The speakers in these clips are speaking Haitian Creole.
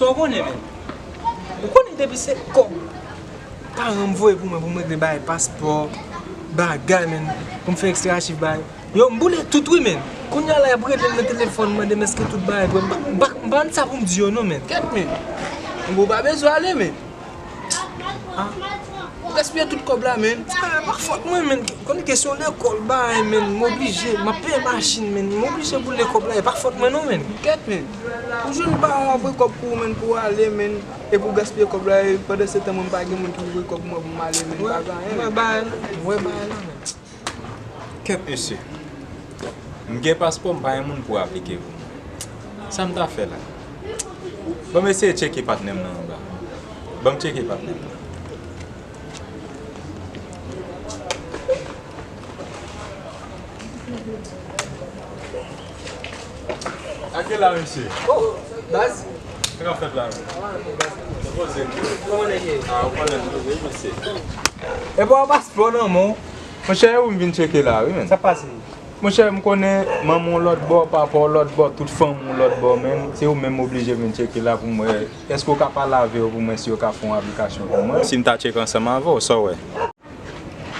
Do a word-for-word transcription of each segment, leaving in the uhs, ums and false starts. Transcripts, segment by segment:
Sa w konnen, men. Ou konnen depi se kòb. Paran m voye pou mwen, pou m regle bagay paspò, bagay, men. Pou m fè ekstra chif bagay. Yo, m boule tout, wi, men. Kounye a la, y ap rele m nan telefòn, mande m èske tout bagay prè. M pa, m pa, m pa konn sa pou m di yo, non, men. Kèt, men. Ou pa bezwen ale, men. Ah. Ou gaspiye tout kòb la, men. Ah, e pa fòt mwen, men. Konnen kesyon lekòl, bagay, men. M oblije. M ap peye machin, men. M oblije boule kòb la. E pa fòt mwen, non, men. Kèt, men. Ou jwenn paran w ap voye kòb pou ou, men, pou w ale, men. Epi w gaspiye kòb la, e pandan se tan, mwen, m pa gen moun ki voye kòb pou mwen, pou m ale, men. M pa gen anyen, men. Wè bagay la, men. Kèt mesye, m gen paspò, m pa gen moun pou aplike pou mwen. Sa m ta fè la? Ban m eseye tcheke patnè m nan anba. Ban m tcheke patnè m nan. Ake la, mesye? Oh, baz. Sa k ap fèt la, men? Poze m. Kòman nèg ye? Ah, ou konnen m poze, mesye. E pa w paspò nan men w? Monchè, e ou m vin tcheke la, wi, men. Sa k pase? Monchè, m konnen manman w lòt bò, papa w lòt bò, tout fanmi w lòt bò, men. Se ou menm m oblije vin tcheke la pou m wè. Èske w ka pale avè yo pou mwen si yo ka fè yon aplikasyon pou mwen? Si m ta tcheke ansanm avè w, sa w wè?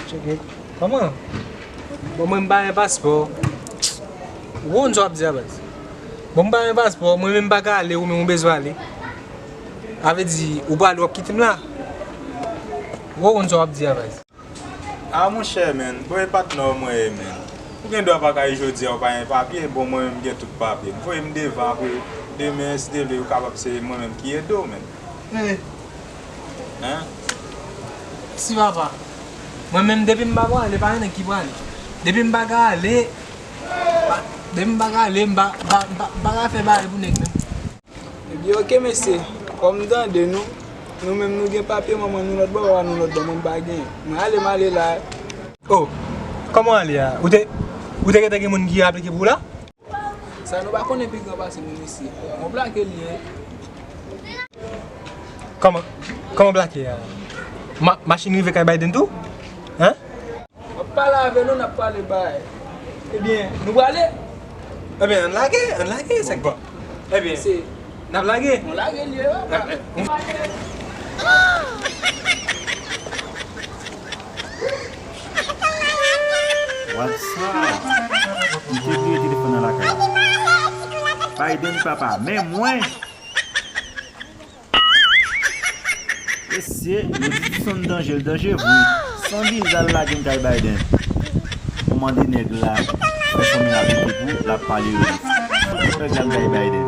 Tcheke. Kòman? Bon, mwen, m pa gen paspò. Ou konn sa w ap di a, baz. Bon, m pa gen paspò, mwen menm m pa ka ale, ou menm ou bezwen ale. A vle di, ou prale, w ap kite m la. Ou konn sa w ap di a, baz. Ah, monchè, men, bon, e patnè w mwen ye, men. Ou gen dwa pa ka ye jodi a, ou pa gen papye, bon, mwen menm m gen tout papye m. Voye m devan, apre demen, si Dye vle, ou kapab se mwen menm ki ede w, men. Hey. Hein? Si papa. Mwen menm, depi m pa prale, pa gen nèg ki prale. Depi m pa ka ale, pa, depi m pa ka ale, m pa, m pa, m pa, m pa ka fè bagay pou nèg menm. Ebyen, oke, mesye. Kòm m tande nou, nou menm nou gen papye, manman nou lòt bò, papa nou lòt bò, mwen m pa genyen. Mwen ale, m ale la. Oh, kòman ale a? Ou te, ou te gentan gen moun ki aplike pou ou la? Sa nou pa konnen pi gran pase nou, mesye. Mwen plake l ye. Kòman, kòman plake a? Ma, machin rive kay Biden tou? Hein? W ap pale avè nou, n ap pale bay. Ebyen, nou prale? Ebyen, ann lage, ann lage, sa k bon. Ebyen, se n ap lage? Nou lage l ye, wi. What's up? M te bliye telefòn nan lakay la. Biden papa, men mwen. Mesye, yo di Tison danje, l danje vre. San viza l lage m kay Biden. Ou mande nèg la, fè fanmi l aplike pou l ap pale yo. Fout nèg la m kay Biden.